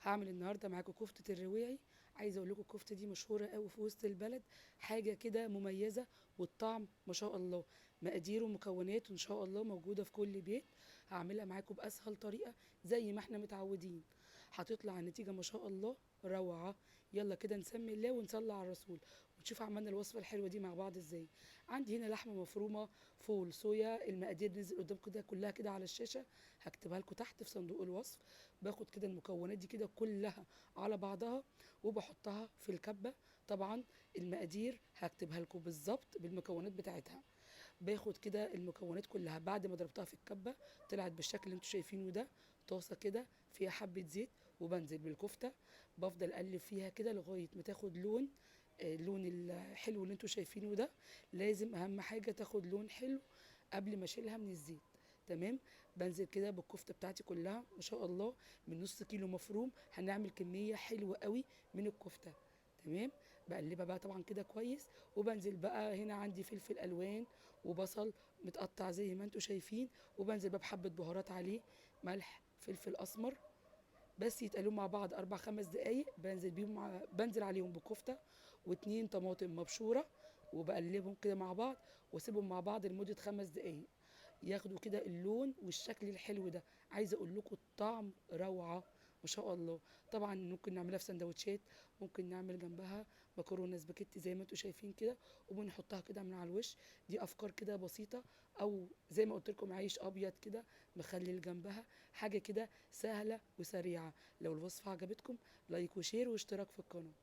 هعمل النهارده معاكم كفته الرويعي. عايزه اقول لكم الكفتة دي مشهورة قوي في وسط البلد، حاجة كده مميزة والطعم ما شاء الله، مقادير ومكونات ان شاء الله موجودة في كل بيت. هعملها معاكم باسهل طريقه زي ما احنا متعودين، هتطلع النتيجة ما شاء الله روعه. يلا كده نسمي الله ونصلي على الرسول ونشوف عملنا الوصفة الحلوة دي مع بعض ازاي. عندي هنا لحمه مفرومه فول صويا، المقادير نزل قدامكم كده كلها كده على الشاشة، هكتبها لكم تحت في صندوق الوصف. باخد كده المكونات دي كده كلها على بعضها وبحطها في الكبه. طبعا المقادير هكتبها لكم بالظبط بالمكونات بتاعتها. باخد كده المكونات كلها بعد ما ضربتها في الكبه، طلعت بالشكل اللي انتوا شايفينه ده. طاسه كده فيها حبه زيت وبنزل بالكفته، بفضل اقلب فيها كده لغاية ما تاخد لون، اللون الحلو اللي انتوا شايفينه ده. لازم اهم حاجة تاخد لون حلو قبل ما اشيلها من الزيت. تمام، بنزل كده بالكفته بتاعتي كلها ما شاء الله، من نص كيلو مفروم هنعمل كمية حلوة قوي من الكفتة. تمام، بقلبها بقى طبعا كده كويس، وبنزل بقى هنا عندي فلفل الوان وبصل متقطع زي ما انتوا شايفين، وبنزل بقى بحبه بهارات عليه، ملح، فلفل اسمر، بس يتقلوا مع بعض 4-5 دقايق. بنزل بيهم بنزل عليهم بكفته واتنين طماطم مبشوره، وبقلبهم كده مع بعض واسيبهم مع بعض لمدة 5 دقايق ياخدوا كده اللون والشكل الحلو ده. عايزه اقول لكم الطعم روعه ما شاء الله. طبعا ممكن نعملها في سندوتشات، ممكن نعمل جنبها مكرونه سباكيتي زي ما انتم شايفين كده، وبنحطها كده من على الوش. دي افكار كده بسيطة، او زي ما قلت لكم عيش ابيض كده مخلل جنبها، حاجة كده سهلة وسريعة. لو الوصفة عجبتكم like و share واشتراك في القناة.